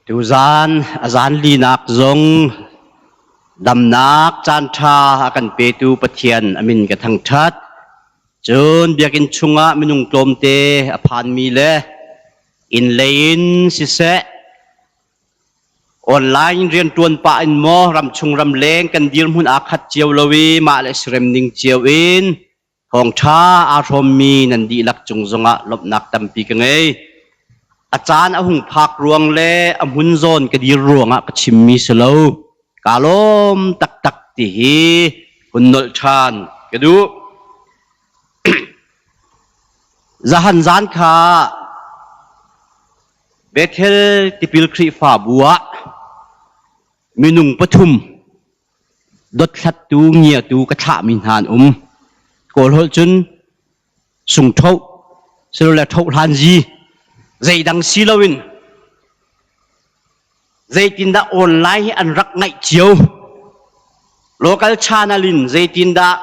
Tuzaan a zaan linak zong damnak caanṭha a kan petu Pathian a min ka thangṭhat. Cun biakinn chungah minung tlawmte a phanmi le inn lei in siseh, online rianṭuan pah in maw ramchung ramleng kan dirhmun aa khat cio lo i mah le sirem ning cio in Thawngṭha aa hrawmmi nan dihlak cung zongah lawmhnak tampi ka ngei. A caan a hung phak ruang le a hmun zawn ka dir ruangah ka chimmi si lo. Kaa lawm taktak ti hi hun nolh ṭhan ka duh. Zahan zan kha Bethel tipil Khrihfabu ah minung pathum Dothlattu ngiatu ka thlahmi hna an um. Kawl holh cun sungthoh silole thohhlanzi zeidang si loin zeitindah online hi an rak ngaih cio. Local channel in zeitindah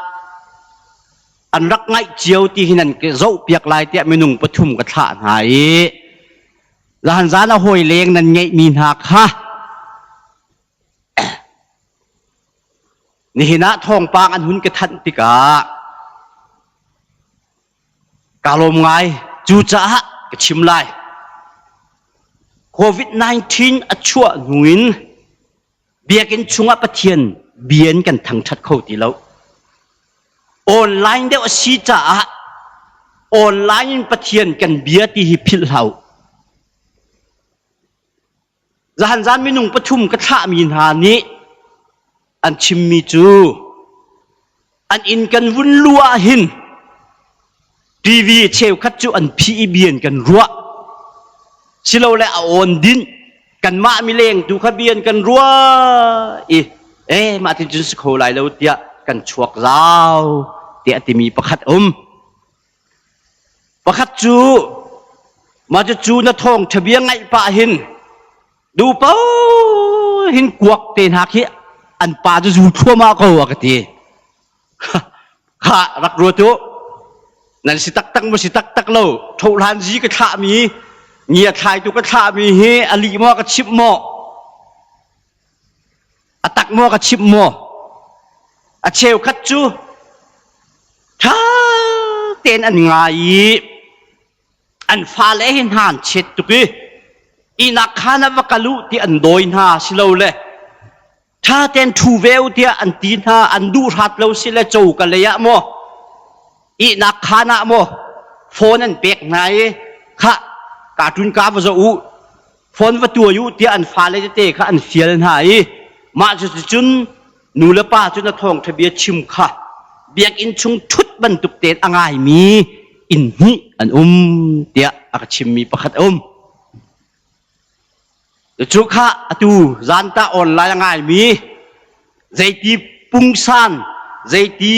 an rak ngaih cio ti hi nan zohpiak lai tiah minung pathum ka thlah hna i zahan zan a hawi leng nan ngeihmi hna kha Nihin ah thawngpang an hun ka thanh tikah kaa lawm ngai. Cucaah ka chim lai. COVID-19 a chuah hnu in biakinn chungah Pathian bia in kan thangṭhat kho ti lo. Online deuh a si caah online in Pathian kan bia ti hi philh hlah u. Zahan zan minung pathum ka thlahmi hna nih an chimmi cu an inn kan vun lu ah hin TV cheukhat cu an phih i bian kan ruah silole a awn dinh kanmah mileng tu kha bian kan ruah i eh mah tin cun si kho lai lo tiah kan chuak zau tiah timi pakhat um Pakhat cu mah cucu na thawngṭha bia ngaih pah hin duhpo hin kuak te hna khi an pa cu zu thluahmah ko a ka ti. Khah rak ruat u. Nan si taktak maw si taktak lo. Thohlan zi ka thlahmi, ngia thlaitu ka thlahmi hi a lih maw ka chimh maw? A tak maw ka chimh maw? A cheukhat cu ṭha tein an ngai i an fale hi hna an chet tuk i ihnak khaan ah va kal u ti an dawi hna silole ṭha tein ṭhu ve u tiah an ti hna an duh hrat lo si le coka lei ah maw ihnak khaan ah maw phone an pek hna i khah cartoon ka va zoh u phone va tuai u tiah an fale tete kha an fial hna i mah cuticun nu le pa cu na thawngṭha bia chim kha biakinn chung ṭhut bantuk tein a ngaimi inn hnih an um tiah a ka chimmi pakhat a um. Cu kha atu zanta online a ngaimi zeiti pungsan zeiti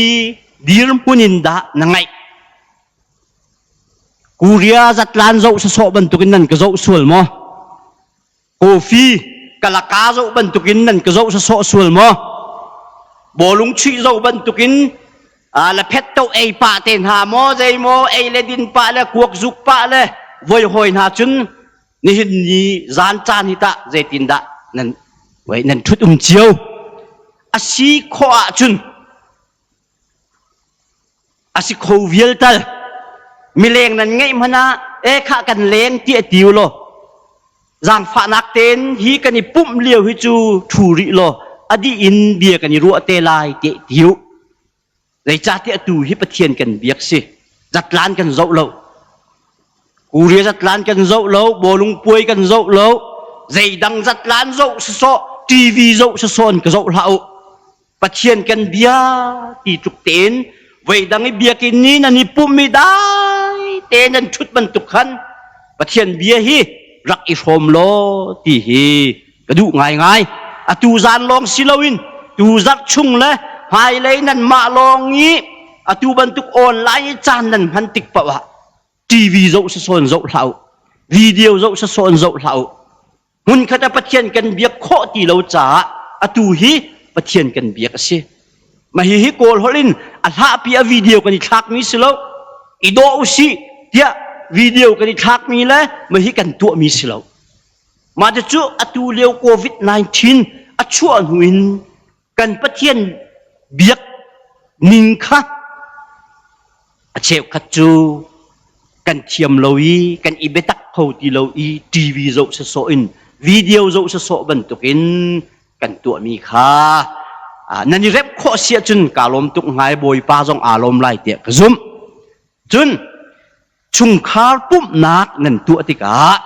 dirhmun in dah na ngaih Korea zatlan zoh sawsawh bantukin nan ka zoh sual maw? Coffee kalaka zoh bantukin nan ka zoh sawsawh sual maw? Bawlung chuih zoh bantukin la phet to ei pah te hna maw zei maw ei le din pah le kuak zuk pah le voi hawi hna cun nihin ni zan caan hi tah zeitindah nan wei nan ṭhut um cio a si khawh ahcun A si kho vial tal. Mileng nan ngeih hmanh ah e khah kan leng ti a ti u law zaangfahnak tein hi kan i pumh lio hi cu ṭhu rih law a dih in bia kan i ruah te lai ti ti u. Zeicahtiah atu hi Pathian kan biak si. Zatlan kan zoh lo. Korea zatlan kan zoh lo, bawlung puai kan zoh lo, zeidang zatlan zoh sawsawh, TV zoh sawsawh in ka zoh hlah u. Pathian kan bia ti tluk tein voidang i biakinn ni nan i pumh i dai te nan ṭhut bantuk khan Pathian bia hi rak i hrawm law ti hi ka duh ngaingai. Atu zan lawng si loin tu zarh chung le hmailei nanmah lawng i atu bantuk online i caan nan hman tik paoh ah TV zoh sasawn zoh hlah u video zoh sasawn zoh hlah u Hmunkhat ah Pathian kan biak khawh ti lo caah atu hi Pathian kan biak a si. Mah hihi Kawl holh in a hlahpi a video kan i thlakmi si lo. I dawh usih tiah video kan i thlakmi le mah hi kan tuahmi si lo. Mah cu atu lio COVID-19 a chuah hnu in kan Pathian biak ning kha a cheukhat cu kan thiam lo i kan i biatak kho ti lo i TV zoh sawsawh in video zoh sawsawh bantukin kan tuahmi kha nan i remh khawh si ahcun kaa lawm tuk ngai Bawipa zong aa lawm lai tiah ka zumh. Cun chungkhar pumhnak nan tuah tikah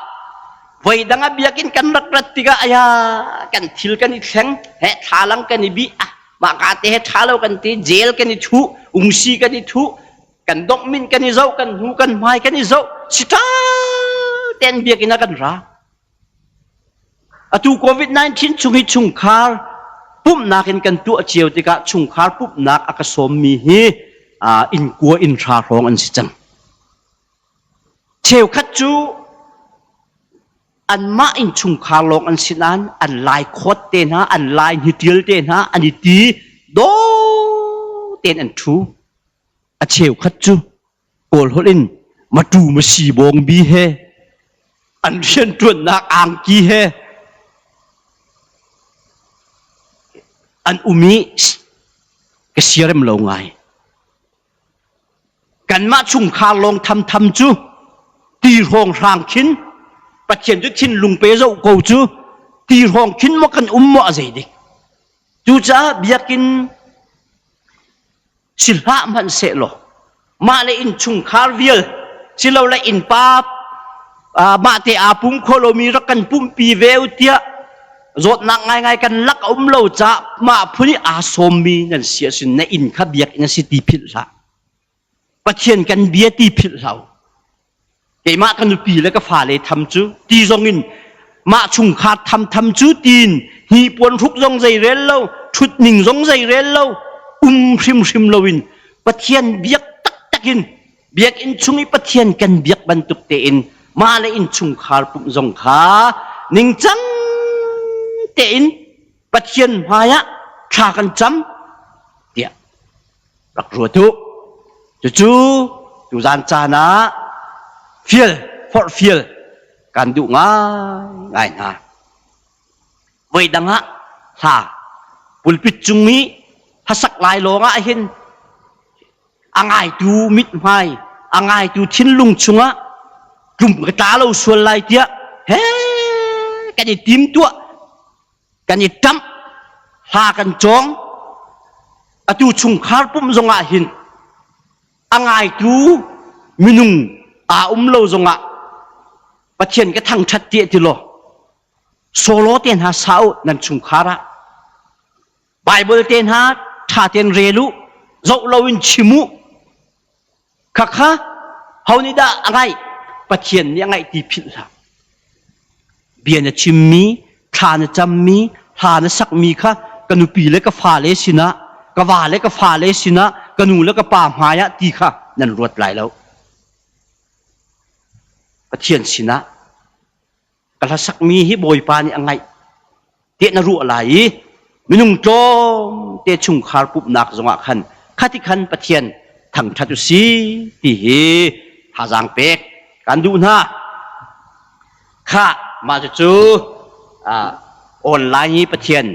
voi dang ah biakinn kan rak rat tikah aya kan thil kan i thleng he thlalang kan i bih ah mah ka te he ṭha lo kan ti jail kan i thuh ungsi kan i thuh kan dongh min kan i zoh kan hnu kan hmai kan i zoh si ṭha ten biakinn ah kan ra Atu COVID-19 chung i chungkhar pumhnak in kan tuah cio tikah chungkhar pumhnak a ka sawmmi hi inn kua inn hra hrawng an si cang. Cheukhat cu anmah innchungkhar lawng an si nain an lai khawt te hna, an lai hnitial te hna an i ti daw tein an ṭhu. A cheukhat cu Kawl holh in matu masi bawngbi he an rianṭuannak angki he an um i ka siarem lo ngai. Kanmah chungkhar lawng thamtham cu ti hrawng hrang khin Pathian cu thinlung pe zoh ko cu ti hrawng khin maw kan um maw a zei dik. Cucaah biakinn si hlah hmanhsehlaw mah le innchungkhar vial silole innpa mah te aa pum kho lomi rak kan pumpi ve u tiah zawtnak ngaingai kan lak a um lo caah mah phun i aa sawmmi nan si ahcun na inn kha biakinn a si ti philh hlah. Pathian kan bia ti philh hlah u. Keimah ka nupi le ka fale tham cu ti zong in mah chungkhar tham tham cu tiin hnipuan hruk zong zei rel lo ṭhut ning zong zei rel lo um hrimhrim loin Pathian biak taktak in biakinn chung i Pathian kan biak bantuk tein mah le innchungkhar pumh zong kha ningcang tein Pathian hmaiah thla kan cam tiah rak ruat u. Cucu tuzan caan ah fial, forhfial kan duh ngaingai hna. Voi dang ah hla pulpit cung i hlasak lai lawng ah hin a ngaitu mithmai, a ngaitu thinlung chungah tlum ka tla lo sual lai tiah he kan i timtuah kan i ṭamh hla kan cawng atu chungkhar pumh zongah hin a ngaitu minung aa um lo zongah Pathian ka thangṭhat tiah ti law solo te hna sa u nan chungkhar ah Bible te hna ṭha tein rel u zoh loin chim u Khakha ho nih dah a ngaih? Pathian nih a ngaih ti philh hlah. Bia na chimmi, thla na cammi, hla na sakmi kha ka nupi le ka fale sinah, ka va le ka fale sinah, ka nu le ka pa hmaiah ti kha nan ruat lai lo. Pathian sinah ka hlasakmi hi Bawipa nih a ngaih tiah na ruah lai i minung tlawmte chungkhar pumhnak zongah khan khati khan Pathian thangṭhat u si ti hi thazaang pek kan duh hna. Khah mah cucu online i Pathian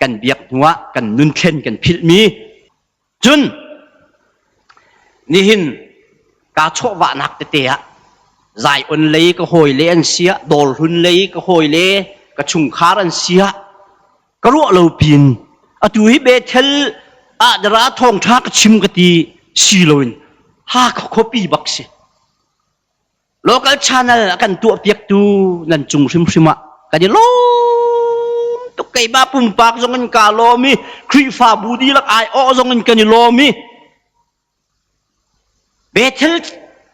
kan biak hnuah kan nunthlen kan philhmi Cun nihin kaa chawhvahnak tete ah Zion lei ka hawile an si ah, Dawrhlun lei ka hawile ka chungkhar an si ah, ka ruah lo pin atu hi Bethel ah dara thawngṭha ka chim ka ti si loin Hakha khuapi bak si. Local channel a kan tuahpiaktu nan cung hrimhrim ah kan i lawm tuk keimah pumpak zong in kaa lawm i Khrihfabu dihlak aiawh zong in kan i lawm i Bethel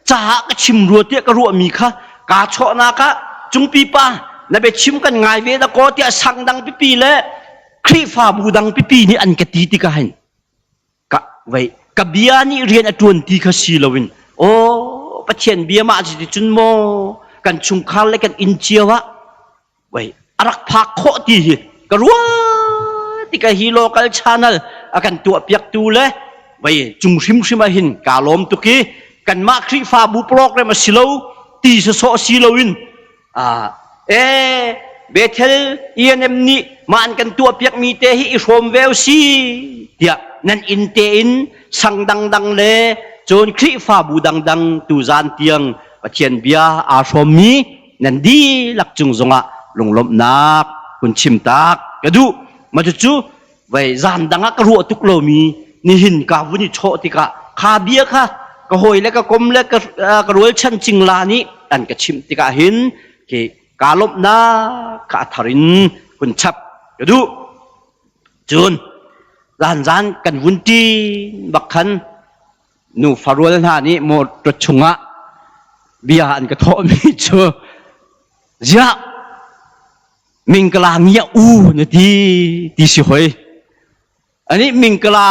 caah ka chim rua tiah ka ruahmi kha kaa chawhnak ah cungpi pa na biachim kan ngai ve da kaw tiah sang dang pipi le Khrihfabu dang pipi nih an ka ti tikah hin ka vei ka bia nih rian a ṭuan ti kha si loin aw Pathian bia mah ti cun maw kan chungkhar le kan inn cio ah wei a rak phak khawh ti hi ka ruah tikah hi local channel a kan tuah piaktu le vei cung hrimhrim ah hin kaa lawm tuk i kanmah Khrihfabu program a si lo ti sawsawh si loin e. Bethel ENM nih mah an kan tuahpiakmi te hi i hrawm ve si tiah nan inn te in sang dangdang le cun Khrihfabu dangdang tuzan tiang Pathian bia aa hrawmmi nan dihlak cung zongah lunglawmhnak hun chim tak ka duh. Mah cucu Vei zan dang ah ka ruah tuk lomi nihin ka vun i chawh tikah kha bia kha ka hawi le ka kom le ka, ka rualchan cingla nih an ka chimh tikah hin khi kaa lawmhnak kha a thar in hun chap ka duh. Cun zan zan kan vun ṭin bak khan nu farual hna nih motor chungah bia an ka thawhmi cu ziah Mingkala ngia u na ti ti si hoi. Ani mingkala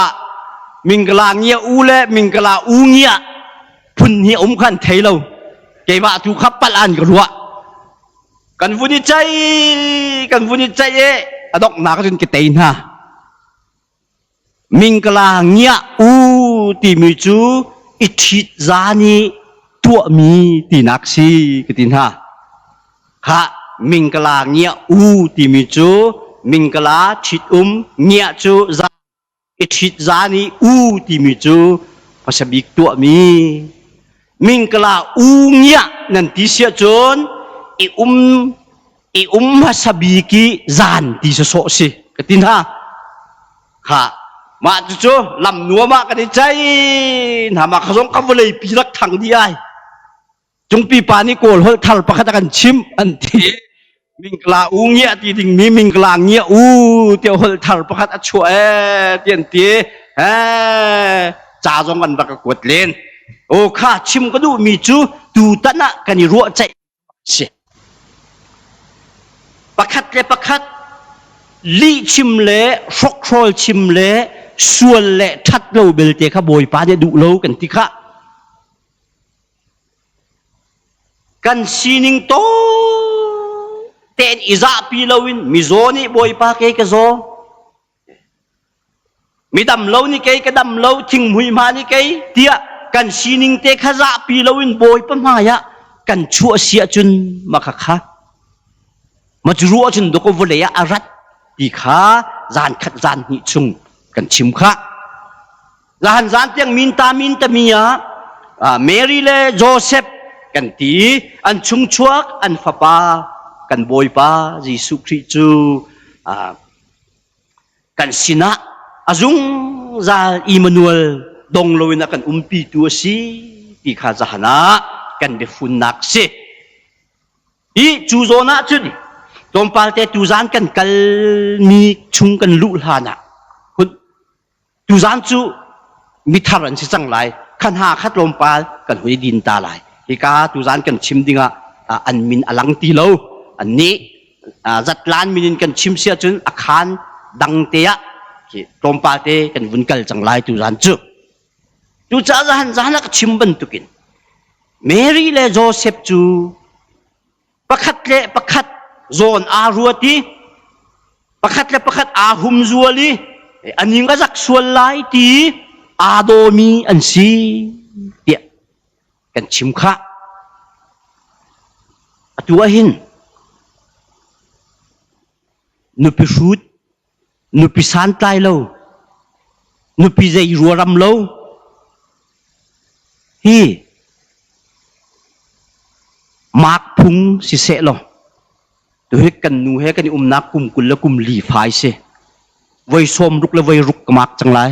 mingkala ngia u le mingkala u ngia phun hi um khan thei lo. Keimah tu kha pal an ka ruah. Kan vun i cai kan vun i cai e a donghnak cun ka tei hna. Mingkala ngia u timi cu i ṭhit zan i tuahmi tinak si ka ti hna. Khah mingkala ngia u timi cu mingkala ṭhit-um ngia cu za i ṭhit zan i u timi cu hmasa bik tuahmi. Mingkala u ngia nan ti siah cun i um i um hmasa bik i zan ti sawsawh si ka ti hna. Kha mah cucu lam nuam ah kan i cai hna mah kha zong ka vawlei pi rak thang dih ai. Cungpi pa nih kawl holh thar pakhat a kan chimh an ti. Mingkla u ngia ti dingmi mingkla ngia u tiah holh thar pakhat a chuah ee ti an ti. He ca zong an rak ka kuat len. O kha chim ka duhmi cu tutan ah kan i ruahceih si. Pakhat le pakhat lihchim le hrokhrawl chim le sual le ṭhat lo belte kha Bawipa nih a duh lo kan ti khah. Kan sining taw tein i zahpi loin mizaw nih Bawipa kei ka zaw, Midam lo nih kei ka dam lo, thinghmui hma nih kei tiah kan sining te kha zahpi loin Bawipa hmai ah kan chuah si ahcun mah kha kha ma cu ruah ahcun dawkaw vawlei ah a rat ti kha zan khat zan hnih chung kan chim kha. Zahan zan tiang minta minta mi ah Mary le Joseph kan ti an chungchuak an fapa kan Bawipa Jesuh Khrih cu kan sinah a zungzal Immanuel dong loin a kan umpitu a si ti kha zahan ah kan biafunnak si. Hi cu zawn ah cun tlawmpal te tuzan kan kalmi chung kan luh hlan ah hun Tuzaan cu mithar an si cang lai. Kha hna kha tlawmpal kan hun i din ta lai. Hika tuzaan kan chim dingah an min a lang ti lo. Annih zatlan min in kan chim si ahcun a khaan dang te ah tlawmpal te kan vun kal cang lai tuzaan cu. Cucaah zahan zan ah ka chim bantukin Mary le Joseph cu pakhat le pakhat zawn aa ruat i pakhat le pakhat aa humzual i a ning a zak sual lai ti aa dawmi an si tiah kan chim khah. Atu ah hin nupi hrut, nupi santlai lo, nupi zei ruaram lo hi mak phung siseh law tuhi kan nu he kan i umnak kum 20 le kum li fai si voi sawm ruk le voi ruk ka mak cang lai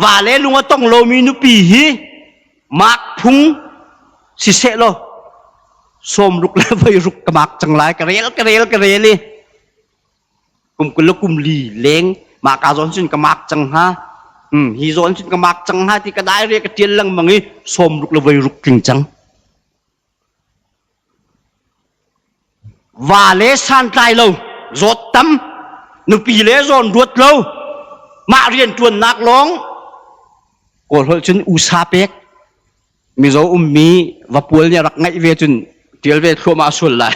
Va le lung a tong lomi nupi hi mak phung siseh law sawm ruk le voi ruk ka mak cang lai ka rel ka rel ka rel i kum 20 le kum li leng mah ka zawn cun ka mak cang hnga hi zawn cun ka mak cang hnga ti ka dai re ka tial lengmang i sawm ruk le voi ruk tling cang Va le santlai lo, zawt tam, nupi le zawn ruat lo, mah rianṭuannak lawng Kawl holh cun usa pek, Mizo ummi vapual nih a rak ngaih ve cun ṭial ve thluahmah sual lai.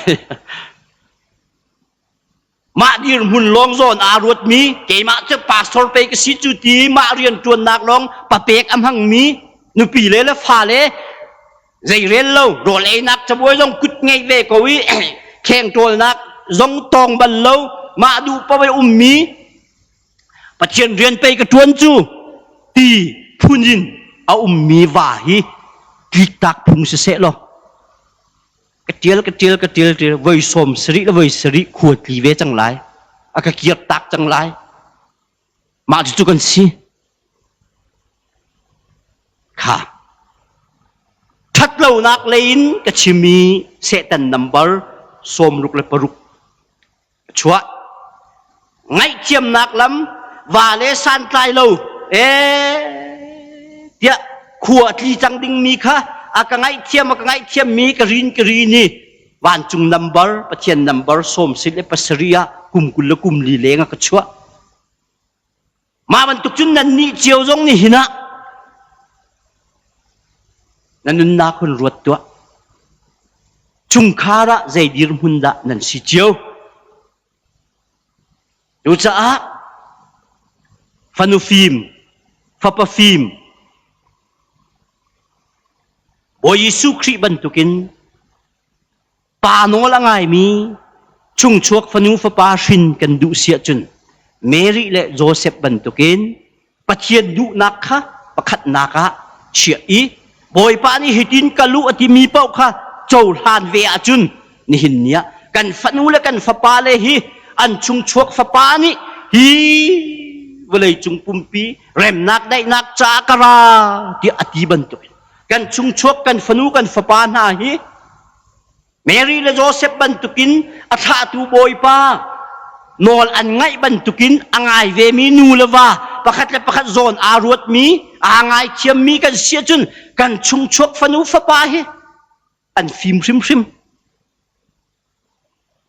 Mah dirhmun lawng zawn aa ruatmi keimah cu pastor pei ka si cu ti mah rianṭuannak lawng papek a hmangmi nupi le le fale. Zei rel lo, rawl einak cabuai zong kut ngei ve ko i kheng ṭawlnak zong tawng bal lo, mah duh paoh i ummi Pathian rian pei ka ṭuan cu ti phun in a ummi va hi tliktak phung siseh law ka ṭial ka ṭial ka ṭial ṭial voi sawm sarih le voi sarih khua tli ve cang lai a ka kir tak cang lai mah cucu kan si kha ṭhatlonak lei in ka chim i Satan number 66 chuah ngaihthiamnak lam va le santlai lo ee tiah khua a tli cang dingmi kha a ka ngaihthiam a ka ngaihthiam mi ka rin ka rin i vancung number Pathian number sawm sil le pasarih ah kum kul le kum li leng a ka chuah Mah bantuk cun nannih cio zong nih hin ah na nunnak hun ruat tuah. Chungkhar ah zei dirhmun dah nan si cio? Cucaah fanu fim, fapa fim, Bawi Jesuh Khrih bantukin Pa nawl a ngaimi chungchuak fanu fapa hrin kan duh si ahcun Mary le Joseph bantukin Pathian duhnak kha pakhatnak ah chiah i Bawipa nih hitin ka luh a timi paoh kha cohlan ve ahcun nihin ni ah kan fanu le kan fapa le hi an chungchuak fapa nih hi vawleicung pumpi remnak daihnak caah ka ra tiah a ti bantukin kan chungchuak kan fanu kan fapa hna hi Mary le Joseph bantukin a thlahtu Bawipa nawl an ngaih bantukin a ngai vemi nu le va pakhat le pakhat zawn aa ruatmi aa ngaithiammi kan si ahcun kan chungchuak fanu fapa hi an fim hrimhrim.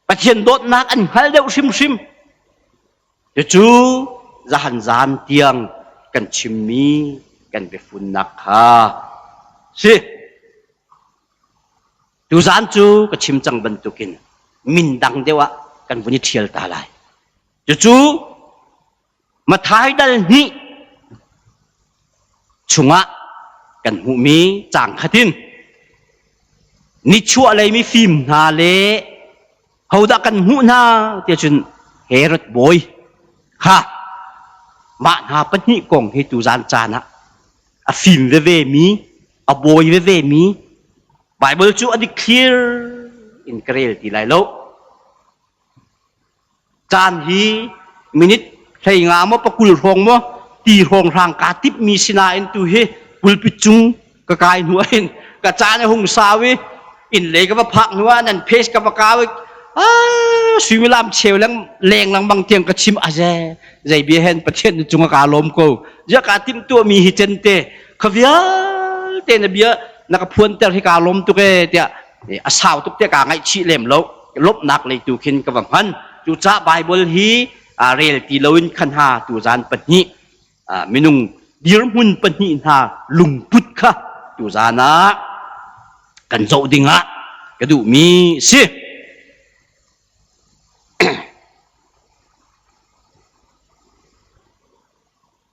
Pathian dawtnak an hngal deuh hrimhrim. Cucu zahan zan tiang kan chimmi kan biafunnak kha si. Tuzaan cu ka chim cang bantukin min dang deuh ah kan vun i ṭhial ta lai. Cucu Mathai dal hnih chungah kan hmuhmi caang khat in nichuahlei mifim hna le hodah kan hmuh hna tiah cun Herod bawi kha mah hna pahnih kong hi tuzaan caan ah a fim veve mi a bawi veve mi Bible cu a dik thlir in ka rel ti lai lo. Caan hi minute hlei nga maw pakul hrawng maw ti hrawng hrang kaa timhmi sinain tu hi pulpit cung ka kai hnu ah hin ka caan a hung sau i inn lei ka va phak hnu ah nan face ka va kau i suimilam cheu leng leng lengmang tiang ka chim a ze zei bia hen Pathian nu cung ka lawm ko zia ka timh tuahmi hi cen te kha vialte na bia na ka phuanter hi ka lawm tuk e tiah a sau tuk tiah kaa ngaihchih lem lo lawmhnak lei tu khin ka va hman cucaah Bible hi rel ti loin khan ha tuzan pahnih minung dirhmun pahnih hna lungput kha tuzan ah kan zoh dingah ka duhmi si.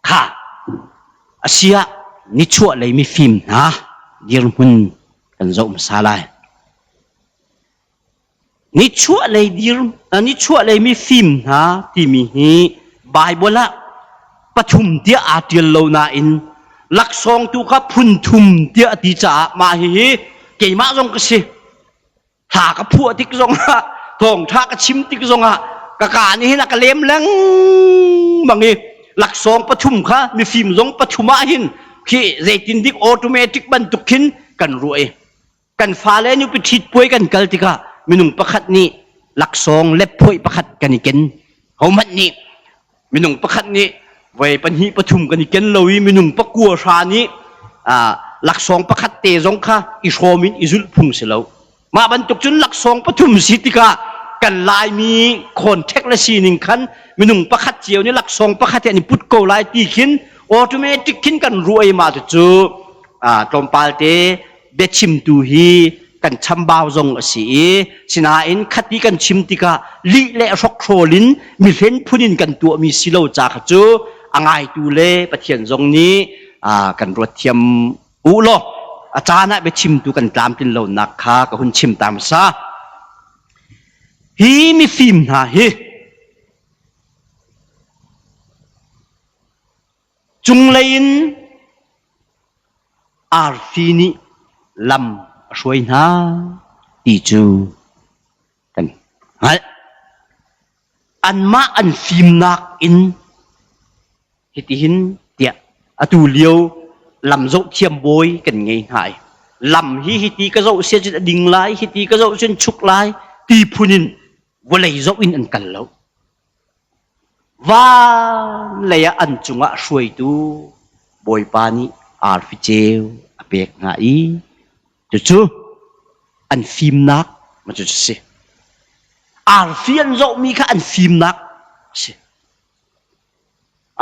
Kha a si ah nichuahlei mifim hna dirhmun kan zoh hmasa lai. Nichuahlei dir nichuahlei mifim hna timi hi Baibal ah pathum tiah aa ṭial lo nain laksawng tu kha phun thum tiah a ti caah mah hihi keimah zong ka si. Hla ka phuah tik zongah thawngṭha ka chim tik zongah ka kaa nih hin a ka lem lengmang i laksawng pathum kha mifim zong pathum ah hin khi zeitin dik automatic bantuk khin kan ruah i kan fale nupi ṭhit puai kan kal tikah minung pakhat nih laksawng lephuai pakhat kan i ken hohmanh nih minung pakhat nih voi pahnih pathum kan i ken lo i minung pakua hra nih laksawng pakhat te zong kha i hrawm in i zulh phung si lo mah bantuk cun laksawng pathum si tikah kan laimi contact le sining khan minung pakhat cio nih laksawng pakhat hi an i put ko lai ti khin automatic khin kan ruah i mah cu tlawmpal te biachimtu hi kan chambau zong a si i sinain khati kan chim tikah lih le hrokhrawl in mihlen phun in kan tuahmi si lo ca kha cu a ngaitu le Pathian zong nih kan ruat thiam u law. A caan ah biachimtu kan tlamtlin lonak kha ka hun chim ta hmasa. Hi mifim hna hi cunglei in arfi nih lam a hruai hna ti cu kan hngalh. Anmah an fimnak in hitihin tiah atu lio lam zohthiam bawi kan ngei hna i lam hi hiti ka zoh sia cun a ding lai, hiti ka zoh cun chuk lai ti phun in vawlei zoh in an kal lo. Van lei ah an cungah hruaitu Bawipa nih arfi ceu a pek hna i cucu an fimnak ma cu si. Arfi an zohmi kha an fimnak a si.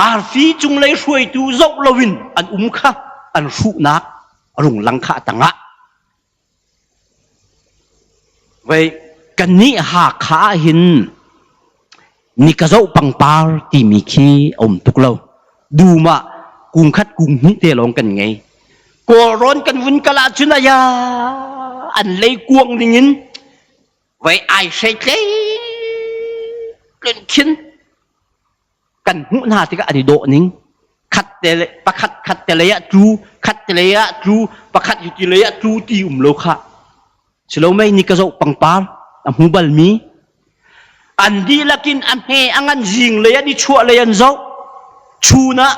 Arfi cunglei hruaitu zoh loin an um kha an hruhnak a rung lang kha a tangah. Vei kannih Hakha ah hin nika zoh pangpar timi khi a um tuk lo. Dum ah kung khat kung hnih te lawng kan ngei. Kawlrawn kan vun kal ahcun aya an lei kuang ding in vei ai hrei tlei tlen khin kan hmuh hna tikah an i dawh ning khat te pakhat khat te lei ah tlu khat te lei ah tlu pakhat hi ti lei ah tlu ti um lo kha silo mei ni ka zoh pangpar a hmu bal mi an dihlak in a hme a ngan zing lei ah ni chuah lei an zoh chun ah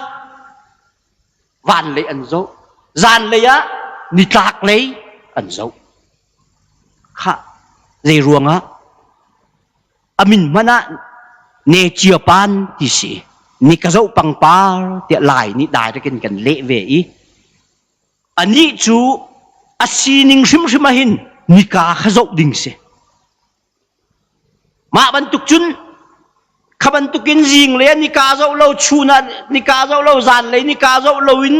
van lei an zoh zan lei ah nitlak lei an zoh kha zei ruangah a min hmanh ah ne cia pan ti si ni ka zoh pangpar tiah lai nih direct in kan leh ve i anih cu a sining hrimhrim ah hin nika kha zoh ding si mah bantuk cun kha bantukin zing le nika zoh lo chun ah nika zoh lo zan lei nika zoh lo in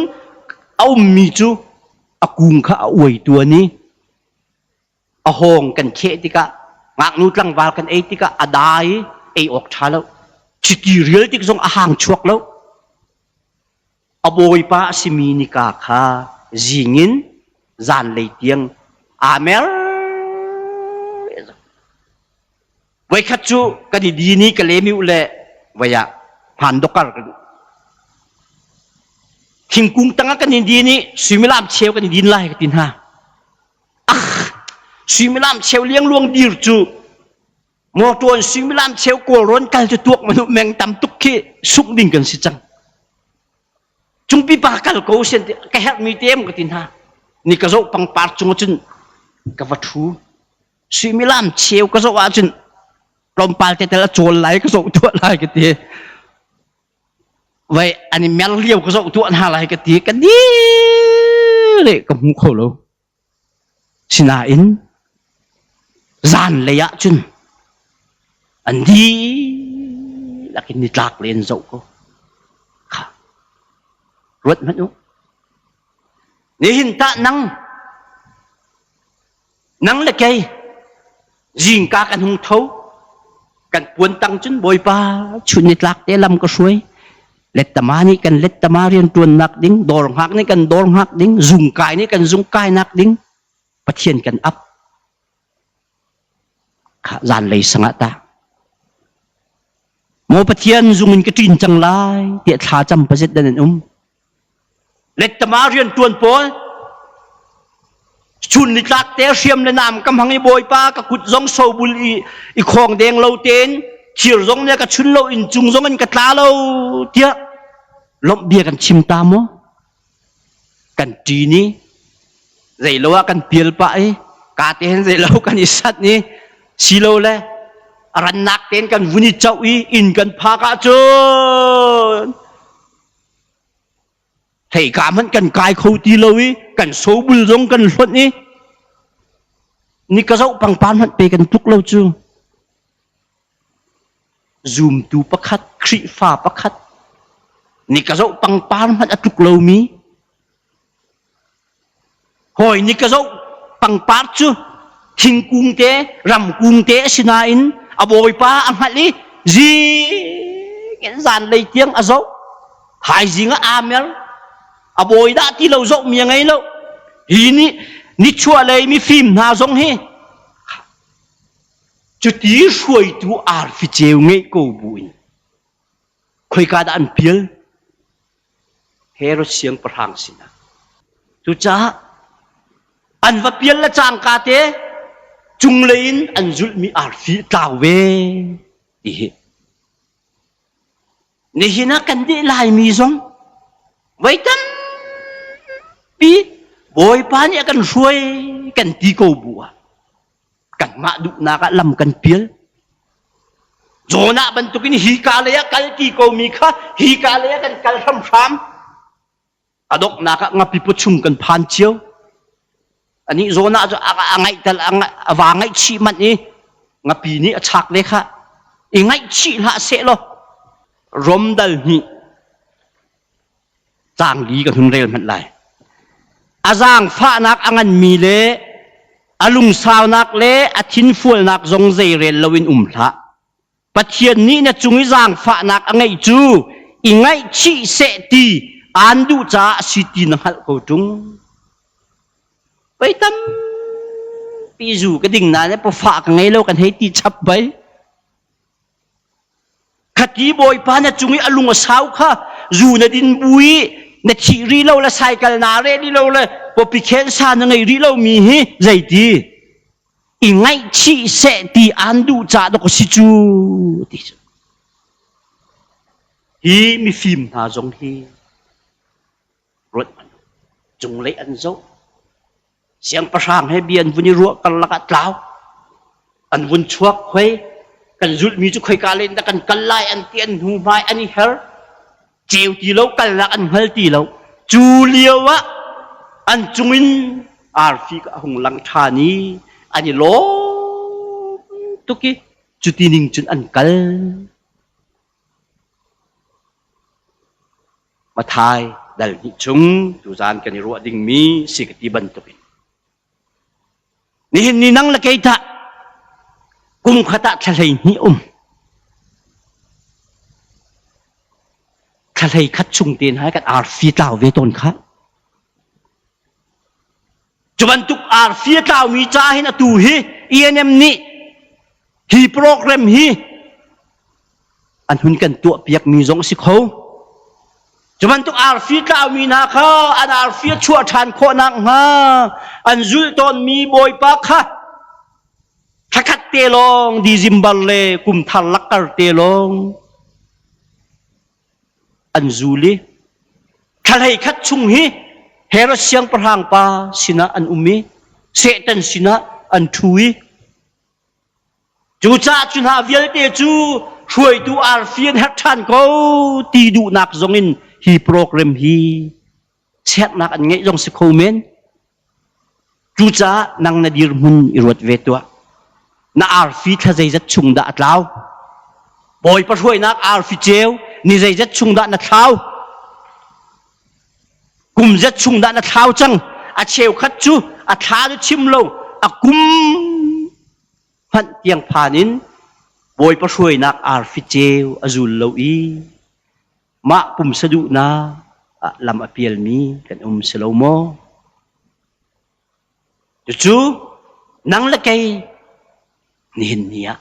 a ummi cu a kung kha a uai tuan i a hawng kan kheh tikah ngaknu tlangval kan ei tikah a dai ei awk ṭha lo chiti rial tik zong a hang chuak lo a bawipa a simi nika kha zing in zanlei tiang aa mer voikhat cu kan i din i ka lem u le voi ah hmaan dokar kan thingkung tangah kan i din i suimilam cheu kan i din lai ka ti hna Suimilam cheu liangluang dir cu mawṭaw in suimilam cheu kawlrawn kal cu tuak manu meng tam tuk khi sungh ding kan si cang. Cungpi pa kal ko sen ti ka herhmi te ka ti hna. Ni ka zoh pangpar cung cun ka va ṭhu. Suimilam cheu ka zoh ahcun tlawmpal te tel a cawl lai ka zoh tuah lai ka ti. Vai an i mer lio ka zoh tuah hna lai ka ti ka ni le ka hmu kho lo. Sinain zanlei ah cun an dihlak in nitlak len zoh ko. Kha ruat hmanh u. Nihin tah nang nang le kei zingka kan hung tho kan puan tang cun Bawipa chun nitlak te lam ka hruai lettama nih kan lettama rian ṭuannak ding dawr hngak nih kan dawr hngak ding zungkai nih kan zungkai nak ding Pathian kan ap kha zanlei sangah ta maw Pathian zung in ka ṭin cang lai tiah thla cam pazet dan an um Lettama rian ṭuan pawl chun nitlak te hriam le nam ka hmang i Bawipa ka kut zong sobul i i khawng deng lo tein thir zong ne ka chun lo inn cung zong in ka tla lo tiah lawmh bia kan chim ta maw kan ṭin i zeilo ah kan pial pah i ka te hin zeilo kan i sat i silo le a rannak tein kan vun i coh i inn kan phak ahcun Theika hmanh kan kai kho ti lo i kan sobul zong kan hlonh i ni ka zoh pangpar hmanh pe kan tluk lo cu. Zumtu pakhat, Khrihfa pakhat, ni ka zoh pangpar hmanh a tluk lomi Hawi nih ka zoh pangpar cu thingkung te ramkung te a si nain a bawipa a hngalh i zing in zanlei tiang a zoh. Thaizing ah aa mer. A bawi dah ti lo zohmi a ngei lo. Hi nih nichuahlei mifim hna zong hi cuti hruaitu arfi ceu ngeih ko buin khoika dah an pial? Herod siangpahrang sinah. Cucaah an va pial le cangka te cunglei in an zulhmi arfi tlau ve ti hi. Nihin ah kan deh Laimi zong voi tampi Bawipa nih a kan hruai kan ti ko bu ah kanmah duhnak ah lam kan pial. Jonah bantukin hi ka lei ah kal ti komi kha hi ka lei ah kan kal hramhram. A donghnak ah ngapi paw chung kan phan cio. Anih Jonah cu a ngaih tal a va ngaihchih manh i ngapi nih a chak ve kha. I ngaihchih hlah seh law Rom dal hnih caang li ka hun rel hmanh lai. A zaangfahnak a nganmi le a lungsaunak le a thinfualnak zong zeirel loin um hlah. Pathian nih na cung i zaangfahnak a ngeih cu i ngaihchih seh ti aan duh caah a si ti na hngalh ko ṭung. Pei tampi zu ka ding nain pawfah ka ngei lo kan hei ti chap bai. Khati Bawipa na cung i a lung a sau kha zu na din bu i na thih rih lo le saikal naa reh rih lo le pawpi khen sa na ngei rih lomi hi zeiti i ngaihchih seh ti aan duh caah dawk a si cu ti cu. Hi mifim hna zong hi ruat hmanh u. Cunglei an zoh. Siangpahrang he bia an vun i ruah karlak ah tlau. An vun chuak khoi. Kan zulhmi cu khoika len dah kan kal lai an ti an hnu hmai an i her. Ceu ti lo kalnak an hngal ti lo. Cu lio ah an cungin arfi a hung lang ṭhan i an i lawm tuk i cuti ning cun an kal. Mathai dal hnih chung tuzaan kan i ruah dingmi si ka ti bantukin nihin ni nang le kei tah kum khat ah thla 12 um thla 11 chung te hna kan arfi tlau ve tawn kha cu bantuk arfi a tlaumi ca hin atu hi ENM nih hi program hi an hun kan tuahpiakmi zong a si kho. Cu bantuk arfi tlaumi hna kha an arfi a chuah ṭhan khawh nakhnga an zulh tawnmi Bawipa kha thlakhat te lawng December le kum thar lakkar te lawng an zul i thla 11 chung hi Herod siangpahrang pa sinah an um i Satan sinah an ṭhu i Cucaah cu hna vialte cu hruaitu arfi an herh ṭhan ko ti duhnak zongin hi program hi chiatnak an ngeih zong si kho men. Cucaah nang na dirhmun i ruat ve tuah. Na arfi thla zeizat chung dah a tlau? Bawipa hruainak arfi ceu ni zeizat chung dah na thlau? Kum zat chung dah na thlau cang? A cheukhat cu a thla cu chim lo, a kum hmanh tiang phan in Bawipa hruainak arfi ceu a zul lo i mah pumsa duhnak ah lam a pialmi kan um si lo maw? Cucu nang le kei nihin ni ah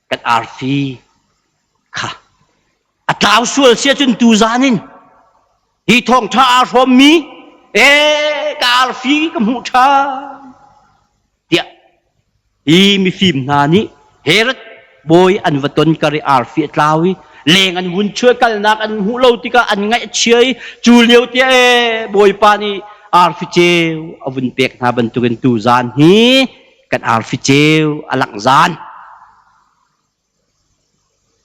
kan arfi kha a tlau sual si ahcun tuzaan in hi thawngṭha aa hrawmmi ee ka arfi ka hmuh ṭhan tiah hi mifim hna nih Herod bawi an va ton kar i arfi a tlau i leng an vun chuah kalnak an hmuh lo tikah an ngaih a chia i cu lio tiah ee bawipa nih arfi ceu a vun pek hna bantukin tuzaan hi kan arfi ceu a langh zan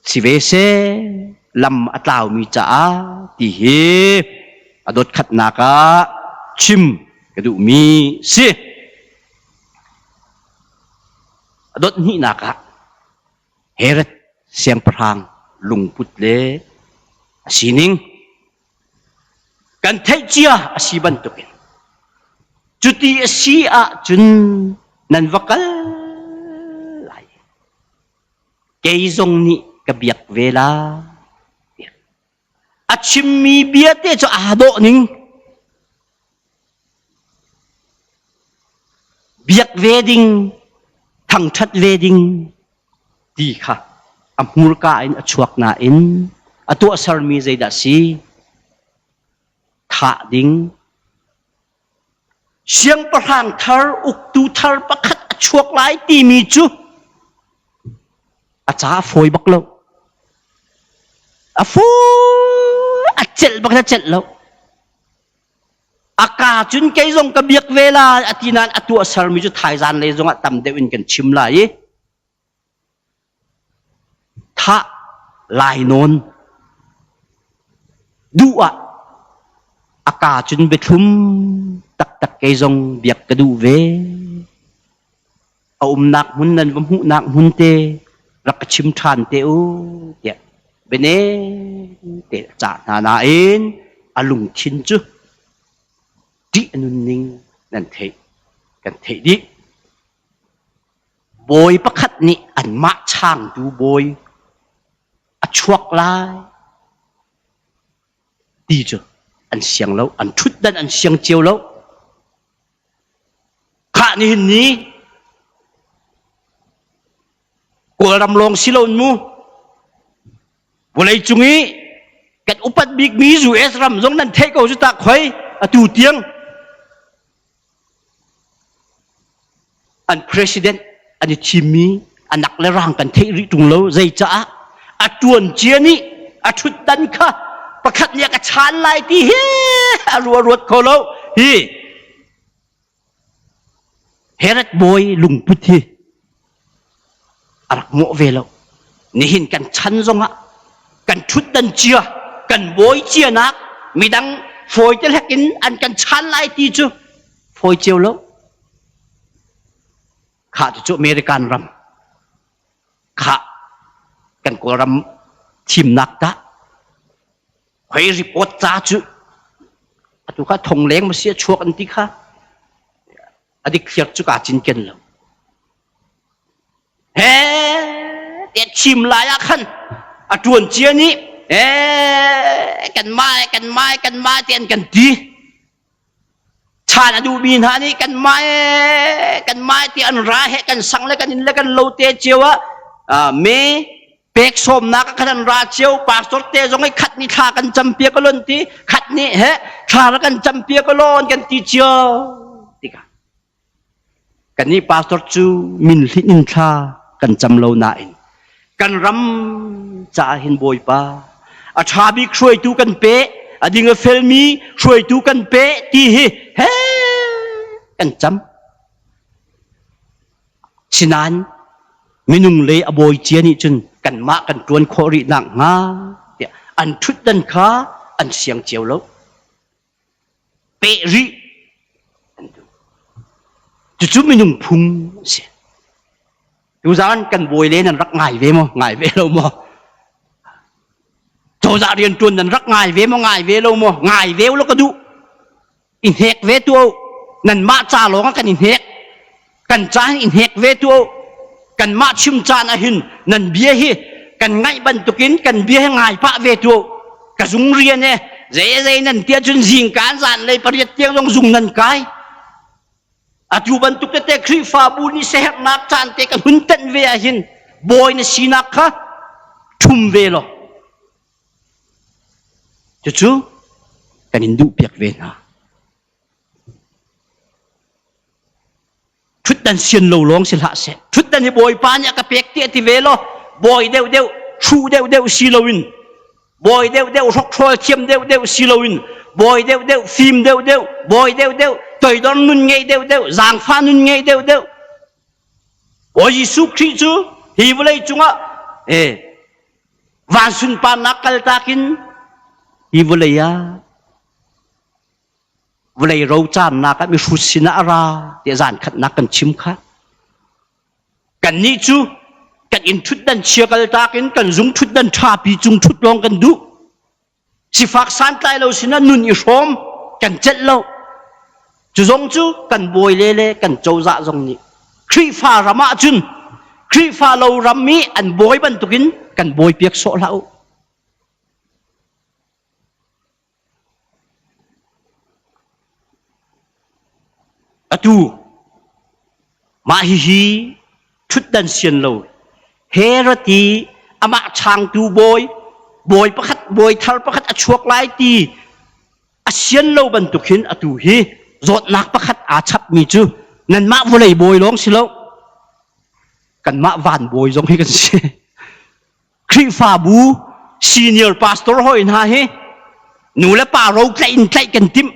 si ve seh lam a tlaumi caah ti hi a dot khatnak ah chim ka duhmi si. A dot hnihnak ah Herod siangpahrang lungput le a sining kan theih cia a si bantukin cuti a si ahcun nan va kal lai kei zong nih ka biak ve la a chimmi bia te cu aa dawh ning. Biak ve ding, thangṭhat ve ding ti kha a hmurka in a chuak nain a tuahsermi zeidah si? Thah ding. Siangpahrang thar, uktu thar pakhat a chuak lai timi cu a ca a fawi bak lo. A fawi, a celh bak a celh lo. A ka cun kei zong ka biak ve lai a ti nain a tuahsermi cu thaizan lei zongah tam deuh in kan chim lai i thah lainawn duh ah a ka cun biathlum taktak kei zong biak ka duh ve. A umnak hmun nan va hmuhnak hmun te rak ka chim ṭhan te u tiah bene te a cah hna nain a lungthin cu ṭih a nunning nan theih kan theih dih. Bawi pakhat nih anmah chaangtu bawi a chuak lai ti cu an siang lo, an ṭhutdan an siang cio lo. Khah nihin ni Kawlram lawng si loin mu vawleicung i kan upat bikmi US ram zong nan theih ko cu ta khoi atu tiang an president an i thimmi anak le rang kan theih rih ṭung lo zeicaah a ṭuan cia nih a ṭhutdan kha pakhat nih a ka chaan lai ti hi a ruah ruat kho lo hi Herod bawi lungput hi a rak mawh ve lo nihin kan chan zongah kan ṭhutdan cia kan bawi cianak midang fawi te hlek in an kan chaan lai ti cu fawi cio lo Khah cucu American ram. Khah kan Kawlram thimnak tah hoi report ca cu atu kha thong leng ma si a chuak an ti kha a dik thliar cu kaa cinken lo. He te chim lai ah khan a tuan cia nih eh kan mai kan mai kan mai te an kan ti. Chan a duhmi hna nih kan mai kan mai ti an ra he kan sang le kan inn le kan lo te cio ah me pek sawmnak ah khan an ra cio pastor te zong i khat ni thla kan campiak alon ti khat nih he thla ra kan campiak alon kan ti cio tikah Kannih pastor cu min hlinh in thla kan cam lo nain kan ram caah hin Bawipa a ṭha bik hruaitu kan pe a ding a felmi hruaitu kan pe ti hi he kan cam. Sinain minung lei a bawi cia nih cun kanmah kan ṭuan khawh rih nakhnga tiah an ṭhutdan kha an siang cio lo. Peh rih an duh. Cucu minung phung a si. Tuzaan kan bawi le nan rak ngai ve maw? Ngai ve lo maw? Cozah rianṭuan nan rak ngai ve maw? Ngai ve lo maw? Ngai ve lo ka duh. I hnek ve tu Nanmah ca lawng ah kan i hnek. Kan ca hin i hnek ve tu Kanmah chim caan ahhin nan bia hi kan ngaih bantukin kan bia hi ngai pah ve tu Ka zung rian e zei zei nan tia cun zingkaan zanlei pariat tiang zong zung nan kai. Atu bantuk tete Khrihfabu nih siaherhnak caan te kan hun tenh ve ahhin bawi na sinak kha ṭhum ve law cucu kan in duhpiak ve hna. Ṭhutdan sian lo lawng si hlah seh. Ṭhutdan hi Bawipa nih a ka pek ti a ti ve law bawi deuhdeuh, hruh deuhdeuh si loin bawi deuhdeuh, hrokhrawl thiam deuhdeuh si loin bawi deuhdeuh, fim deuhdeuh, bawi deuhdeuh, toidor nun ngei deuhdeuh, zaangfah nun ngei deuhdeuh. Bawi Jesuh Khrih cu hi vawlei cungah eh, van sunparnak kaltak in hi vawlei ah vawlei rocarnak ah mihrut sinah a ra tiah zan khatnak kan chim kha. Kannih cu kan inn ṭhutdan chia kaltak in kan zung ṭhutdan ṭhapi cung ṭhut lawng kan duh. Sifak santlai lo sinah nun i hrawm kan celh lo. Cu zong cu kan bawile le kan cozah zong nih Khrihfa ram ah cun Khrihfa lo ram i an bawi bantukin kan bawi piak sawh hlah u. Atu. Mah hihi ṭhutdan sian lo Herod i amah changtu bawi bawi pakhat bawi thar pakhat a chuak lai ti a sian lo bantuk hin atu hi zawtnak pakhat aa chapmi cu nanmah vawlei bawi lawng si lo kanmah van bawi zong hi kan si. Khrihfabu senior pastor hoi hna hi nu le pa ro tlaih in tlaih kan timh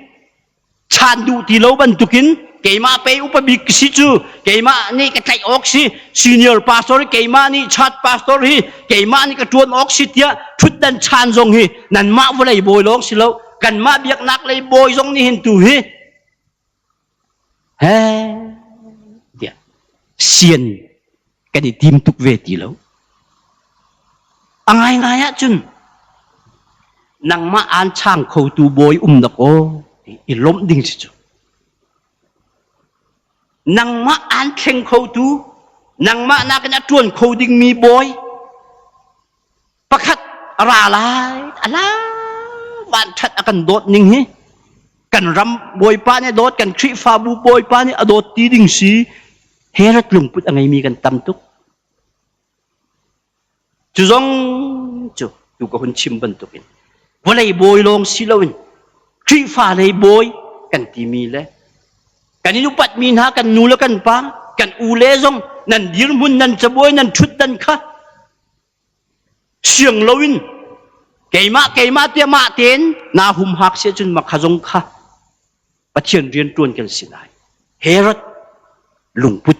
chan duh ti lo bantukin keimah pei upa bik si cu keimah nih ka tlaih awk si senior pastor hi keimah nih church pastor hi keimah nih ka ṭuan awk si tiah ṭhutdan chan zong hi nanmah vawlei bawi lawng si lo kanmah biaknak lei bawi zong nih hin tu hi he tiah sian kan i tim tuk ve ti lo. A ngaingai ahcun nangmah aan chang khotu bawi um dak aw ti i lawmh ding si cu. Nangmah aan thleng khotu, nangmah nakin a ṭuan kho dingmi bawi pakhat a ra lai, a la vanṭhat a kan dawt ning hi kan ram bawipa nih a dawt, kan Khrihfabu bawipa nih a dawt ti ding si Herod lungput a ngeimi kan tam tuk. Cu zong cu tu ka hun chim bantukin vawlei bawi lawng si loin Khrihfa lei bawi kan timi le kan in upatmi hna kan nu le kan pa kan u le zong nan dirhmun nan cabuai nan ṭhutdan kha siang loin keimah keimah tiah mah tein naa humhak si ahcun makha zong kha Pathian rian ṭuan kan si lai. Herod lungput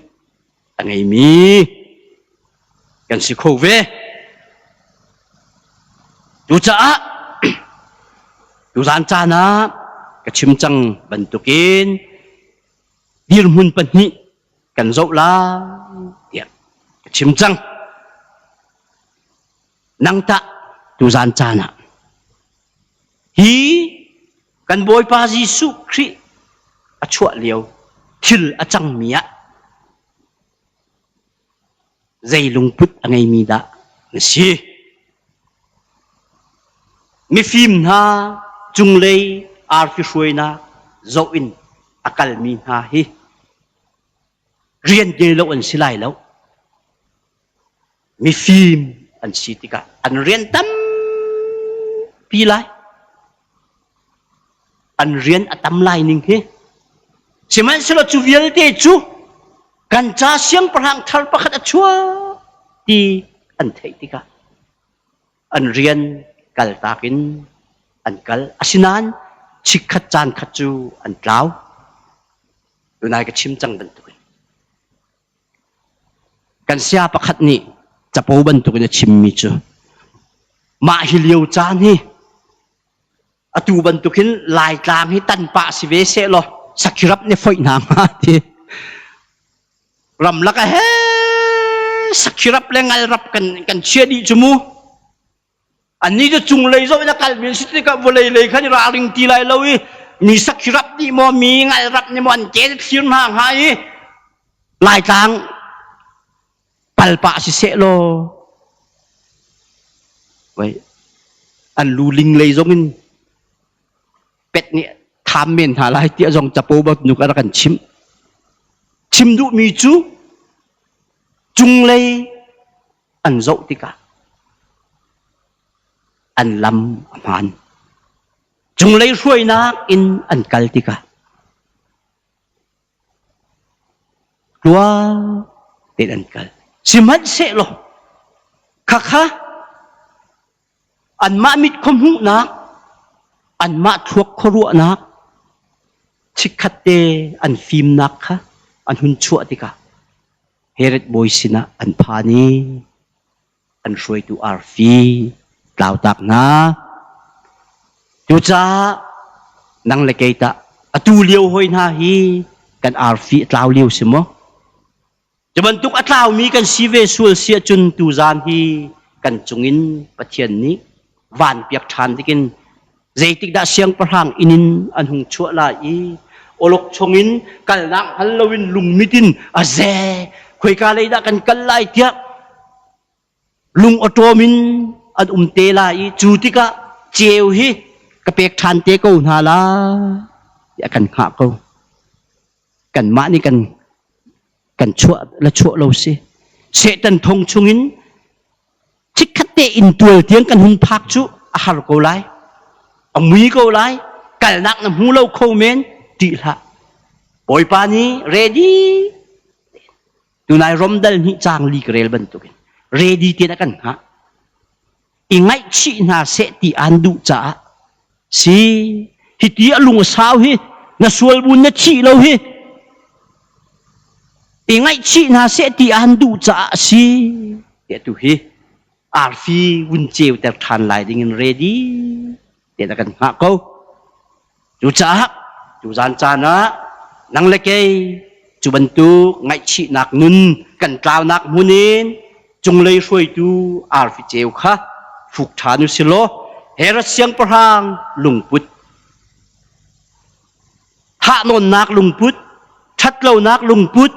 a ngeimi kan si kho ve. Cucaah tuzan caan ah ka chim cang bantukin dirhmun pahnih kan zoh lai tiah ka chim cang. Nang tah tuzan caan ah hi kan Bawipa Jesuh Khrih a chuah lio thil a cangmi ah zei lungput a ngeimi dah na si? Mifim hna cunglei arfi hruainak zoh in a kalmi hna hi rian ngei lo an si lai lo. Mifim an si tikah an rian tampi lai. An rian a tam lai ning hi. Sihmanhsehlaw cu vialte cu kan ca siangpahrang thar pakhat a chuak ti an theih tikah an rian kaltak in an kal. Asinain chikkhat caan khat cu an tlau. Tunai ka chim cang bantukin. Kan saya pakhat nih capo bantukin a chimmi cu mah hi lio caan hi atu bantukin Laitlang hi tan pah si ve seh law sakhirap nih foih hna hnga ti. Ramlak ah he sakhirap le ngalrap kan kan chia dih cu mu. Annih cu cunglei zoh in a kalmi an si tikah vawlei lei khan i ralring ti lai lo i mi sakhirap nih maw mi ngalrap nih maw an ke thlir hna hnga i Laitlang palpah si seh law wei an lu ling lei zong in pet nih tham men hna lai tiah zong capo bat nuk a rak kan chimh. Chim duhmi cu cunglei an zoh tikah an lam a hmaan. Cunglei hruainak in an kal tikah tluang tein an kal. Sihmanhsehlaw khakha anmah mit khuahmuhnak, anmah thluak khuaruahnak, chikkhatte an fimnak kha an hun chuah tikah Herod bawi sinah an phan i an hruaitu arfi tlautak hna. Cucaah nang le kei tah atu lio hoi hna hi kan arfi a tlau lio si maw? Cu bantuk a tlaumi kan si ve sual si ahcun tuzaan hi kan cungin Pathian nih vanpiak ṭhan dingin zeitikdah siangpahrang inn in an hung chuah lai i awlok chungin kalnak hngal loin lungmit in a ze khoika lei dah kan kal lai tiah lung awṭawm in an um te lai i cu tikah ceu hi ka pek ṭhan te ko hna lai tiah kan hngah ko. Kanmah nih kan. Kan chuah la chuah lo si. Satan thong chungin chikkhat te in tual tiang kan hun phak cu a har ko lai. A mui ko lai. Kalnak na hmu lo kho men ṭih hlah. Bawipa nih ready tunai romdal hnih caang li ka rel bantukin ready tian a kan hngah. I ngaihchih hna seh ti aan duh caah si hiti a lung a sau hi na sual bun na thih lo hi i ngaihchih hna seh ti aan duh caah a si tiah tu hi arfi vun ceuter ṭhan lai dingin ready tiah na kan hngah ko. Cucaah tuzan caan ah nang le kei cu bantuk ngaihchihnak nun kan tlaunak hmun in cunglei hruaitu arfi ceu kha fuk ṭhan u si law Herod siangpahrang lungput thahnawnnak lungput ṭhatlonak lungput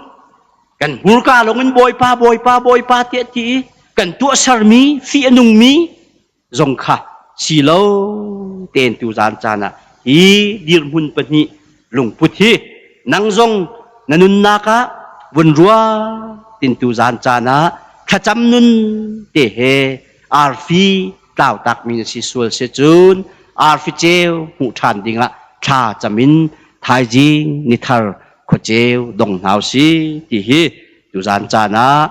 kan hmurka lawngin Bawipa Bawipa Bawipa tiah ti i kan tuahsermi fih a nungmi zong kha si lo tein tuzan caan ah hi dirhmun pahnih lungput hi nang zong na nunnak ah vun rua tin tuzan caan ah thlacam nun te he arfi tlautak mi na si sual si cun arfi ceu hmuh ṭhan dingah thla cam in thaizing nithar khuaceu dong hna si ti hi tuzan caan ah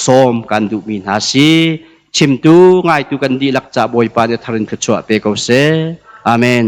sawm kan duhmi hna si. Chimtu ngaitu kan dihlak ca Bawipa nih thar in thluachuah pe ko seh. Amen.